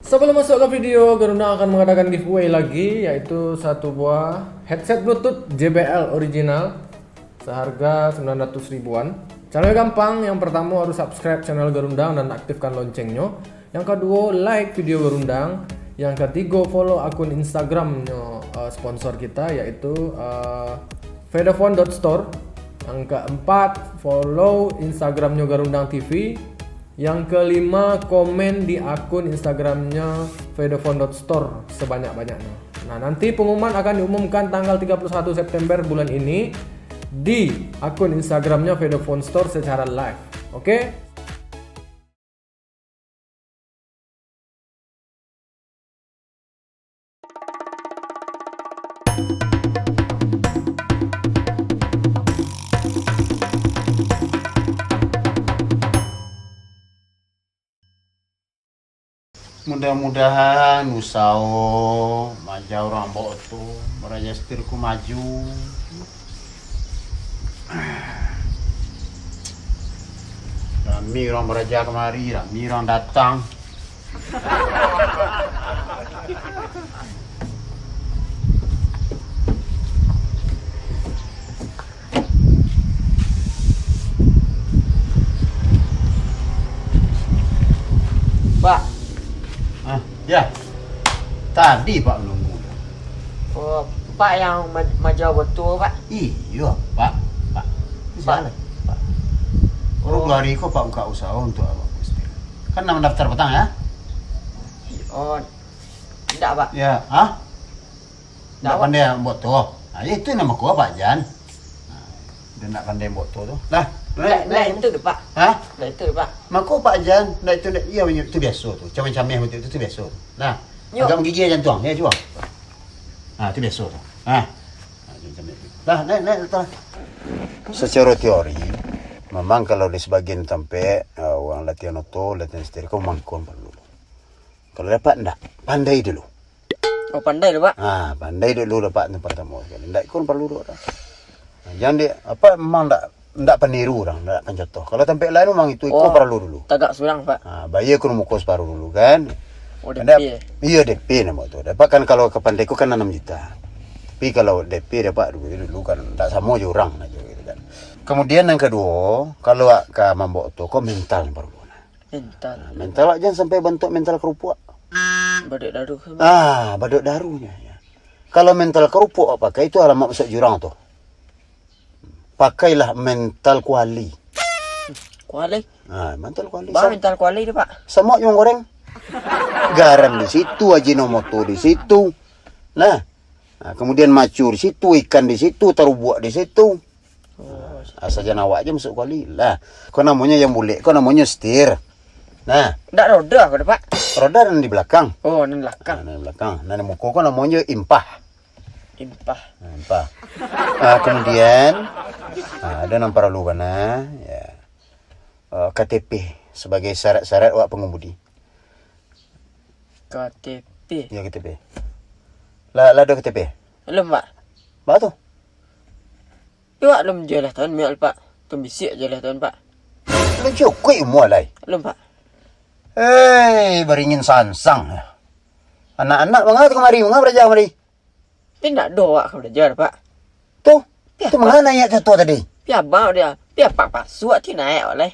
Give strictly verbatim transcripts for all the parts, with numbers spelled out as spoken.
Sebelum masuk ke video, Garundang akan mengadakan giveaway lagi, yaitu satu buah headset Bluetooth J B L original seharga sembilan ratus ribuan. Caranya gampang, yang pertama harus subscribe channel Garundang dan aktifkan loncengnya. Yang kedua, like video Garundang. Yang ketiga, follow akun Instagramnya eh, sponsor kita, yaitu eh, fedaphone dot store. Yang keempat, follow Instagramnya Garundang T V. Yang kelima, komen di akun Instagramnya fedaphone dot store sebanyak-banyaknya. Nah, nanti pengumuman akan diumumkan tanggal tiga puluh satu September bulan ini di akun Instagramnya Fedaphone Store secara live. Oke? Mudah-mudahan usaho maja urang bok tu, baraja setir ku maju. Rami urang baraja kamari, rami urang datang. Pak. Ah, ya. Tadi Pak menunggu. Oh, Pak yang ma- majau botul, Pak? Iyo, Pak. Pak. Pak. Baru dua hari ko Pak buka usaha untuk awak. Kan nak mendaftar petang ya? Oh, tidak, Pak. Ya, ah? Ndak pandai buat tu. Ha, itu namo ko Pak Jan. Ha, dia ndak pandai buat tu tu. Lah, ndak itu deh, Pak. Ha? Ndak itu deh, Pak. Mako Pak Jan, ndak itu ndak iya tu biaso tu. Cameh-cameh betul tu, tu biaso tu. Nah, agak menggigil jantung. Ya, cuba. Ha, tu biaso tu. Ha. Lah, naik, naik, atas. Secara teori, memang kalau di sebagian tampek, uh, orang latihan oto, latihan setir, kau mangkon perlu. Kalau dapat ndak, pandai dulu. Oh, pandai tu, Pak? Ha, pandai dulu dapat tu pertama sekali. Ndak ikon perlu dulu dah. Ha, jangan di, apa, memang ndak, ndak peniru orang, ndak akan contoh. Kalau tampek lain memang itu ikon oh, perlu dulu. Tagak surang, Pak. Ha, bayar kena muka separuh dulu kan. Oh, D P. Iya, D P nama tu. Dapat kan kalau ke pandai ku kan enam juta. Tapi kalau D P dapat dulu, dulu kan ndak sama je orang aja gitu kan. Kemudian yang kedua, kalau ka mambok tu, kau mental yang perlu. Mental. Nah, mental awak jan sampai bantuak mental kerupuk. Baduak daruah. Ah, baduak daruahnyo. Ya. Kalau mental kerupuk awak pakai, itu alamat masuk jurang tu. Pakailah mental kuali. Kuali? Ah, mental kuali. Bah, mental kuali tu, Pak. Samok yang goreng. Garam di situ, ajinomoto di situ. Nah, nah kemudian macur di situ, ikan di situ, tarubuak di situ. Oh, asa jan awak je masuk kuali lah. Ko namonyo yang bulek, ko namonyo setir. Nah. Ndak roda ko, Pak? Roda nan di belakang. Oh, nan di belakang. Nah, nan di belakang. Nan di muko ko namonyo impah. Impah. Nah, impah. Ah, kemudian, ah, ada nan paralu bana, ya. Uh, K T P sebagai syarat-syarat awak pengemudi. K T P. Ya, K T P. Lah, lah ada K T P? Belum, Pak. Ba tu. Iwak lum jelas taun miak, Pak. Tumbisik jelas taun, Pak. Lum cukuik umua lai. Lum, Pak. Hei, baringin sansang. Anak-anak manga tu kamari, manga baraja kamari? Tapi ndak doh awak ka baraja, Pak. Tu, tu manga naiak tu tadi? Pi abang dia, pi apak pasuak ti naiak awak lai.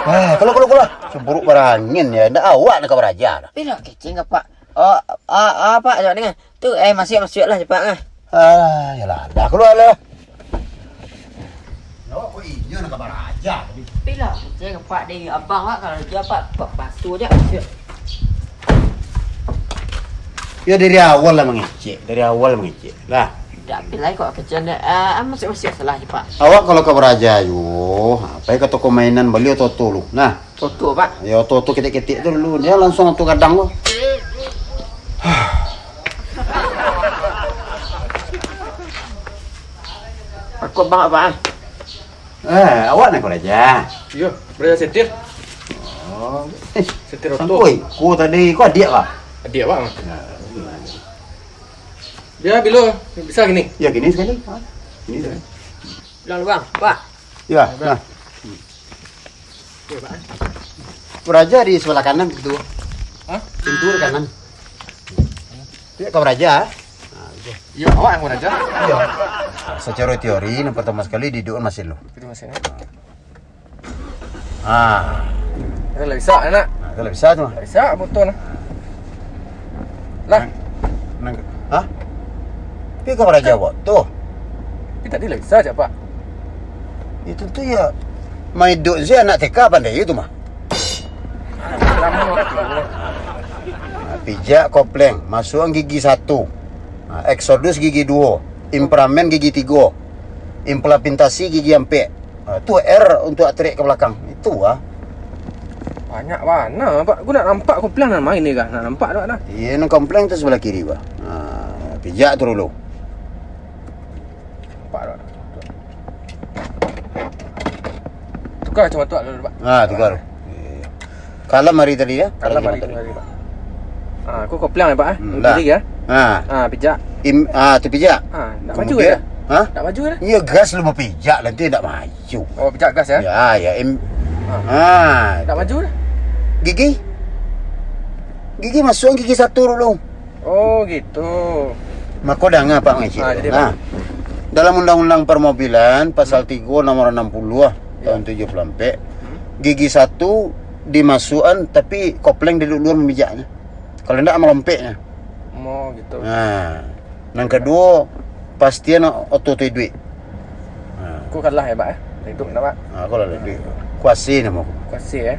Ah, kalau, kalau, kalau. Cemburuk barangin ya, ndak awak nak ka baraja. Tapi lah kecing ka, Pak. Oh, ah, ah, Pak, jawab dengan. Tu, eh, masuk, masuk lah, cepat lah. Ah, yalah, dah keluar lah. Awak ko inyo nak ka baraja tadi. Tapi lah, kecing ka, Pak, deh. Abang, Pak, kalau dia, Pak, Pak, pasu je, masuk. Ya, dari awal lah mangecek, dari awal mangecek. Lah. Dak, pi lai kok kecek, ah, masuk, masuk, salah, Pak. Awak kalau ka baraja, yo, pai ka toko mainan bali oto-oto lu. Nah. Oto-oto, Pak. Ya, oto-oto ketek-ketek tu dulu. Dia langsung oto gadang tu. Aku bang apa ah? Eh, awak nak baraja? Iyo, baraja setir. Oh. Eh, setir oto. Oi, ko tadi ko adiak lah. Adiak, Pak. Dia bilo bisa gini. Ya, gini sekali. Ha? Gini sekali. Lalu, Bang, Pak. Ya, nah. Baraja di sebelah kanan gitu. Hah? Pintu di kanan. Iyo, ka baraja. Nah, itu. Iyo, awak nan ka baraja. Iyo. Nah, sacaro teori, nan partamo sakali diduduakan masin lu. Itu masin, eh? Ah. Itu lah bisa, nak. Nah, itu lah bisa tu. Lah bisa, betul lah. Lah. Nang, nang, hah? Tapi ka baraja awak tu. Tapi tadi lah bisa, cak, Pak. Itu tu ya, maiduk si anak T K pandai itu mah. Nah, pijak kopleng, masuakan gigi satu. Nah, eksodus gigi duo, inframen gigi tigo, implementasi gigi ampek. Nah, tu R untuk tarik ka balakang. Itu ah. Banyak bana, Pak. Aku nak nampak kopleng nan ma ini kah? Nak nampak tak dah? Iya, nan kopleng tu sabalah kiri, bah. Nah, pijak tu dulu. Nampak tak? Tuka kacamata dulu, Pak. Ah, tuka. Kalam hari tadi ya? Kalam hari tadi, Pak. Ah, aku kopleng ya, Pak, eh? Hmm, dah. Kiri ya? Ah. Ah, pijak. Im-, ah, tu pijak. Ah, nak maju Kemudian, ya? Hah? Nak maju ya? Iya, gas lu mau pijak, nanti ndak maju. Oh, pijak gas ya? Ya, ya, im-, Ah. ah. Ndak maju dah. Gigi? Gigi masuk gigi satu dulu. Oh, gitu. Mako danga, Pak Ngecik. Ah, jadi, nah, Pak. Dalam Undang-Undang Permobilan, pasal Hmm. tigo nomor enam puluh lah, Ya. tahun tujuh puluh ampek, Hmm. gigi satu dimasuakan, tapi kopleng di luar mamijaknyo. Kalau ndak, malompeknyo. Oh, gitu. Nah, nan kaduo, pastian oto tu iduik. Ha. Aku kalah ya, Pak, eh? Hidup ndak, Pak? Ha, aku lah iduik. Kuasi namo aku. Kuasi, eh?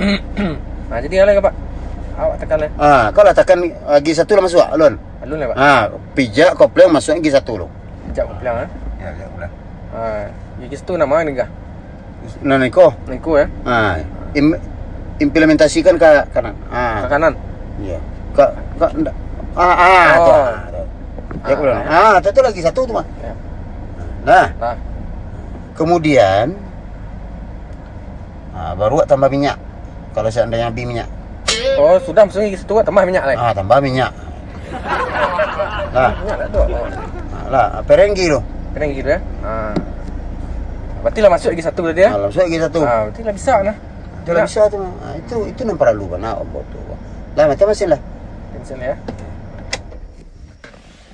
Hmm. Nah, jadi alai, Pak? Awak takan, eh? Ha, kau lah takan, ah, gigi satu lah masuak, alun. Alun ya, Pak? Ha, pijak, kopleng, masuak gigi satu lu. Pijak, kopleng, eh? Ya, pijak, kopleng. Ha, gigi satu nan ma ni kah? Nah, nan iko. Nan iko, ya? Ha, im-, implementasikan ka kanan. Ha. Ka kanan? Iya. Ka, ka, ndak. Ah, ah, Oh. tu. Ah, tu. Ya, aku bilang. Ah, tu, tu lagi satu tu, Mak. Ya. Nah. Nah. Kemudian, ah, baru tambah minyak. Kalau seandainya habis minyak. Oh, sudah maksudnya gigi satu tambah minyak lai? Ah, tambah minyak. Nah. Minyak tak tu? Ah, lah, perenggi tu. Perenggi tu, ya? Ah. Berarti lah masuk gigi satu tadi, ya? Ah, lah masuk gigi satu. Ah, berarti lah bisa nah. Itu lah bisa tu. Ah, itu, itu nan paralu bana ombak tu. Lah, macam masin lah. Masin, ya?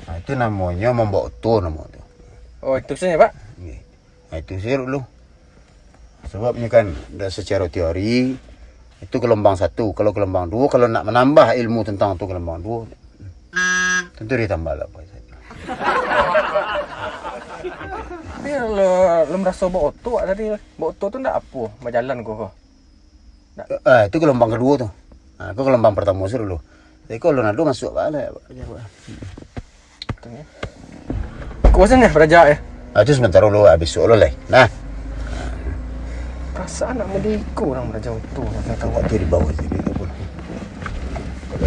Ah, itu namonyo mambaok oto namo tu. Oh, itu maksudnya, Pak? Nggih. Ah, itu siruk lu. Sababnyo kan, dak, sacaro teori, itu gelombang satu. Kalau gelombang duo, kalau nak manambah ilmu tentang tu gelombang duo, tentu ditambah lah, Pak. Tapi lo, lo maraso baok oto tadi, baok oto tu ndak apo, bajalan ko, ko? Ndak. Ah, itu gelombang kaduo tu. Ah, ko gelombang partamo se dulu. Tapi kalau nado masuak baliak, Pak. Kuasanyo baraja, ya? Ah, tu sementara dulu, ah, bisuak dulu lai. Nah. Perasaan nak mode iko urang baraja oto, nak tahu. Tu di bawah sini, tak apa.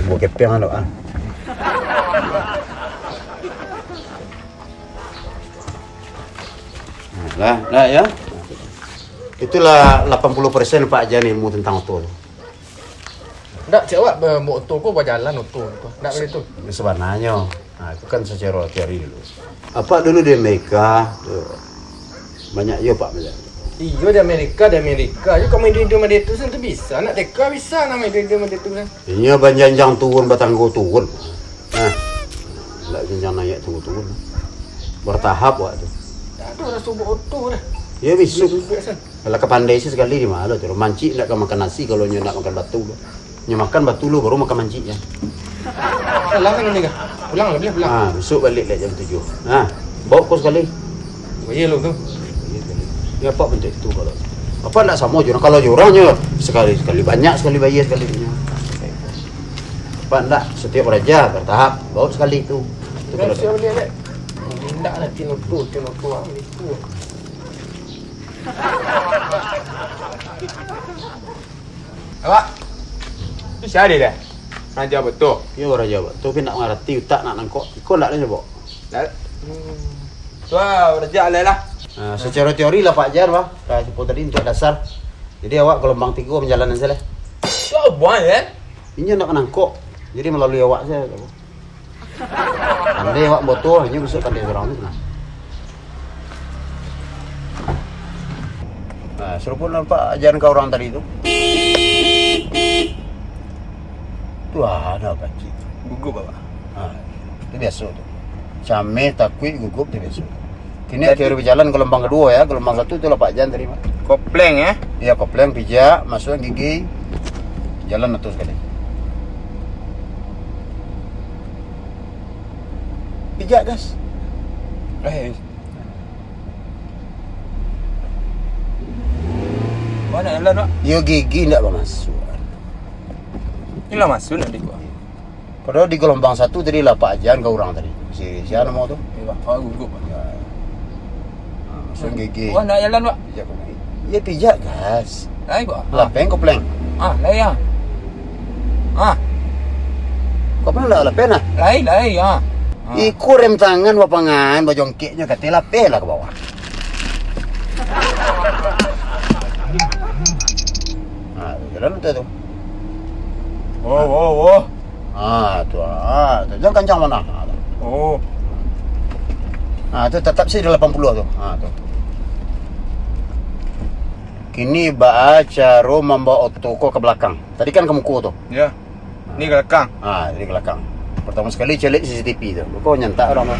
Buah kepeng anu, ah. Nah, lah, lah, ya. Itulah lapan puluh persen Pak Jan ilmu tentang oto tu. Ndak, cek awak ba-, baok oto ko bajalan oto tu. Ndak baitu. Sabananyo, nah, itu kan sacaro teori dulu. Apak dulu di Amerika, tu, banyak iyo Apak belajar. Iyo, di Amerika, di Amerika. Yo, kami di Indo Madrid tu, sen tu bisa. Nak teka bisa, nak main di Indo Madrid tu, sen. Inyo banjanjang turun, batanggo turun. Nah, ndak janjang naiak tanggo turun. Bertahap awak tu. Ndak ado raso baok oto dah. Yo, bisa. Duduk-duduk, sen. Alah, ka pandai se sakali di ma lo tu. Mancik ndak ka makan nasi kalau nyo ndak makan batu lo. Nyo makan batu lo, baru makan mancik nyo. Salah kan ni kah? Pulang lah, boleh pulang. Ha, bisuak baliak lah jam tujuh. Ha, baok ko sakali. Oh, iyo lo tu. Iyo, sakali. Ni apak bantuak itu kalau. Apak ndak samo jo urang. Kalau jo urang nyo sakali, sakali banyak, sakali bayia, sakali nyo. Apak ndak, satiok baraja, batahap, baok sakali tu. Tu kalau siap baliak, Lek. Indak lah, tin oto, tin oto, ah, itu. Awak, tu sia dah? Raja Boto. Iyo, Raja Boto, tapi ndak mangarati utak nak nangkok. Iko ndak ado nyo, Bok? Ndak. Hmm. Tu ah, Raja alai lah. Ah, sacaro teori lah, Pak Jar, bah. Ka sipo tadi untuak dasar. Jadi awak gelombang tigo manjalanan sajo lah. Tu abuah, kan? Inyo ndak manangkok. Jadi malalui awak sajo. Pandai awak boto, inyo bisuak pandai surang tu, nah. Nah, sarupo nampak ajaran ka urang tadi tu. Wah, ado pancik. Gugup, Pak? Ha, itu biaso tu. Cameh, takuik, gugup tu biaso. Kini Jadi akhir bajalan gelombang kaduo ya, gelombang satu tu lapak jan tadi, Pak. Kopleng, ya? Iya, kopleng, pijak, masuak gigi, jalan atur sakali. Pijak gas. Eh. Mana jalan, Pak? Yo gigi ndak bamasuak. Ini lah masuk nanti gua. Padahal di gelombang satu tadi lapak jan ka urang tadi. Si, si anu mau tu. Iya, Pak. Oh, gugup, Pak. Ya. Nah, langsung gigi. Wah, ndak jalan, Pak. Pijak kau. Iya, pijak gas. Lai, Pak. Lapeh kopleng. Ah, lai, ya. Ah. Kopleng ndak lapeh nah. Lai, lai, ya. Ah. Iko rem tangan bapangan, bajongkeknyo katai lapeh lah ka bawah. Nah, jalan tu tu. Oh, oh, oh. Ah, tu, ah, tu. Jangan kancang mana. Ah, tu. Oh. Ah, tu tatap sih di lapan puluh tu. Ah, tu. Kini baa caro mambawa oto ko ka balakang. Tadi kan ka muko tu. Ya. Ni ka balakang. Ah, jadi ka balakang. Partamo sakali caliak C C T V tu. Kok nyantak urang tu.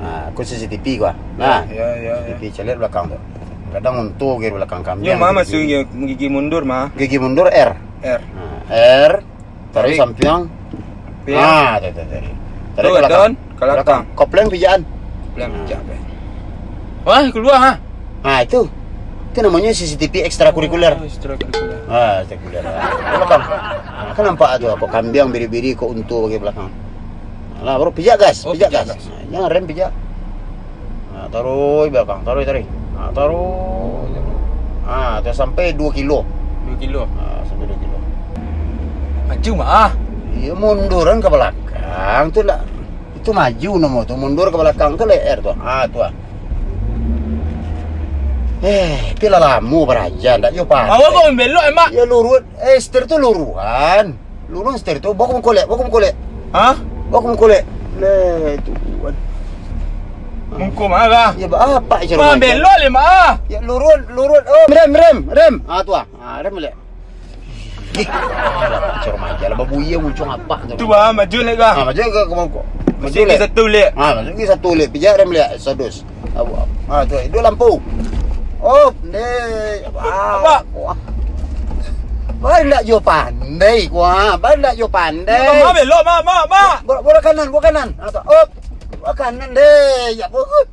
Ah, ko C C T V ko. Nah, ya, ya, ya. C C T V caliak balakang tu. Kadang untu ka balakang kambiang. Yo, mah C C T V. Masuk gigi, gigi mundur, mah. Gigi mundur R. R. Ah, R. Tarik. Tarik sampiang. Sampiang. Ah, tarik, tarik, tarik. Tarik tu ka balakang. Ka balakang. Kopleng pijakan. Kopleng pijak, Pak. Wah, kalua, ha? Ah, itu. Itu namonyo C C T V ekstrakurikuler. Oh, ekstrakurikuler. Ah, ekstrakurikuler. Balakang. Ah, kan nampak tu, kok kambiang biri-biri, kok untu bagian balakang. Lah, baru pijak gas, oh, pijak gas. Pijak gas. Ah, jangan rem, pijak. Ah, taruih balakang, taruih, taruih. Ah, taruih. Ah, tu sampai dua kilo. Dua kilo. Ah, sampai dua kilo. Maju, Mak, ah. Iyo, munduran ka balakang tu lah. Itu maju namo tu, mundur ka balakang tu leher tu. Ah, tu ah. Eh, tapi lah lamo baraja, ndak yo paham. Awak kok belok, Mak? Ya lurus, eh, setir tu luruhan. Lurus setir tu, bawa ka muko lek, bawa ka muko lek. Hah? Bawa ka muko lek. Leh, Tuhan. Muko marah. Ya, ba-, apa caro Mak, belok leh, Mak. Ya, lurus, lurus. Oh, rem, rem, rem. Ah, tu ah. Ah, rem lek. Ih, alah, caro maja lah, babuya muncuang apak tu. Tu, ah, maju lek, ah. Ah, maju ka, ka muko. Maju lek. Satu lek. Ah, maju satu lek. Pijak rem lek, sodus. Ah, tu, duo lampu. Oh, ndeh. Apa? Wah. Ba ndak jo pandai, wah. Ba ndak jo pandai. Mak, belok, Mak, Mak, Mak. Belok, belok kanan, belok kanan. Ah, tu. Oh, belok kanan, ndeh. Ya, bagus.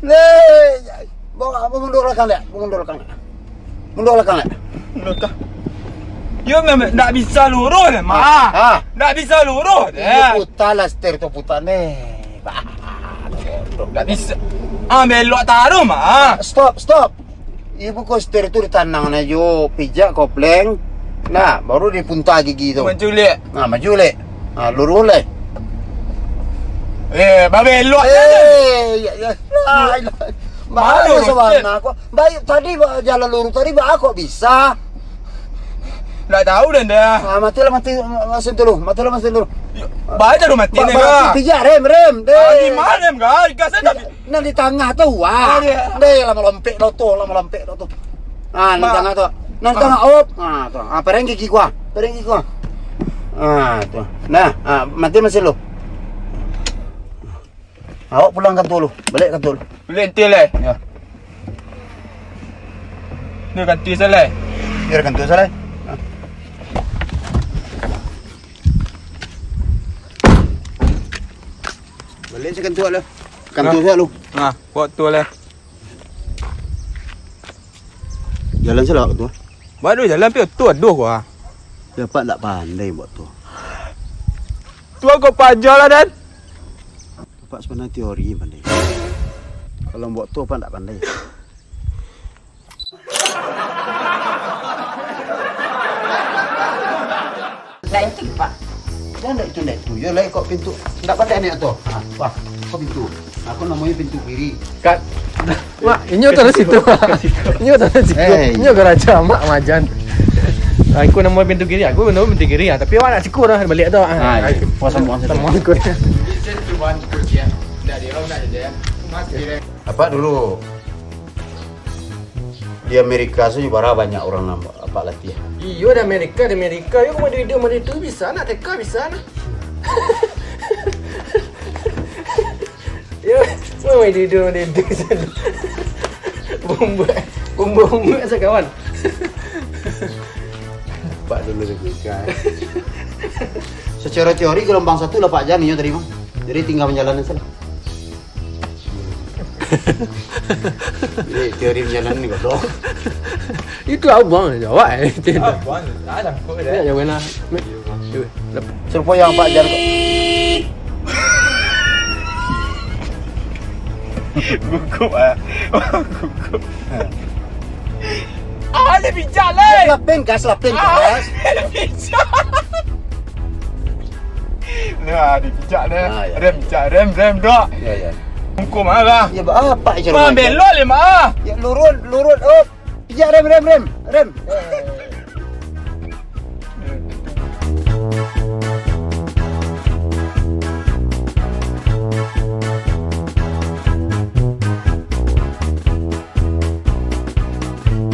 Ndeh. Ya. Bawa, bawa mundur belakang, dek. Bawa mundur belakang, dek. Mundur belakang, dek. Mundur kah? Yo, memang ndak bisa lurus, Mak. Ah, ah. Ndak bisa lurus, iyo, eh. Putar lah setir tu, putar ni. Bah, bodoh. Ndak bisa. Ah, belok taruh, Mak. Ah, stop, stop. Ibu ko setir tu ditanang na jo, pijak kopleng. Nah, baru dipunta gigi tu. Maju lek. Nah, maju lek. Nah, lurus lek. Eh, babelok. Eh, ya, ya. Lah, ilah. Baru sabana ko. Baik tadi ba-, jalan lurus tadi, ba kok bisa? Ndak tahu dah, dah. Ah, matilah, mati, mesin dulu. Matilah, mesin dulu. Baik dah mati ni, mati. Pijak rem, rem. Deh. Ah, di mana rem, kah? Gas aja. Nan di tangah tu, wah. Ah, iya. Deh, lah malompek dah tu, lah malompek dah tu. Ah, nan tangah tu. Nan tangah, op. Ah, tu. Ah, pereng gigi gua. Pereng gigi gua. Ah, tu. Nah, ah, mati mesin lu. Awak pulang kantua lu. Balik kantua lu. Balik kantua lu. Ya. Ni kantua salah. Biar kantua salah. Ah. Balik si kantua lu. Kantua salah lu. Nah, waktu lah. Jalan salah tu. Baru jalan pi tu aduh gua. Dapat ndak pandai buat tu. Tu kok paja lah, Dan. Dapat sebenarnya teori pandai. Kalau buat tu apa ndak pandai. Lah itu, Pak. Dah ndak itu, ndak itu. Yo, lah kok pintu. Ndak pandai ni tu. Ha, wah, kok pintu. Aku namanya pintu kiri. Kat. Mak, inyo taruh situ. Inyo taruh situ. Eh. Inyo garaja mak majan. Ah, aku nama pintu kiri, aku nama pintu kiri. Ah, tapi awak nak siku dah balik tu. Ah, ah, iya. Puas sama sama. Sama aku. Apa dulu di Amerika tu bara banyak orang nampak. Pak Latiah. Iyo, di Amerika, di Amerika. Yo, kama duduak mode tu bisa nak teka, bisa nak. Yo, kama duduak mode tu bisa nak. Bomba, bomba, bomba sakawan. Pak dulu deg-degan. Secara teori gelombang satu lah Pak Jan inyo tadi mah. Jadi tinggal manjalankan sajo. Jadi teori manjalan ni goblok. Itu abang je awak eh. Abang je. Ah, sangkut dah. Ya, jauh lah. Sarupo yang Pak Jan ko. Gugup ah. Gugup. Ah, dia bijak lah. Lapin gas, lapin gas. Dia bijak. Nah, dia bijak dah. Ah, ya. Rem bijak, rem, rem dok. Ya, ya. Muko marah. Ya, ba- apa je. Mah belok le mah. Ya, lurut, lurut. Oh, bijak rem, rem, rem. Rem.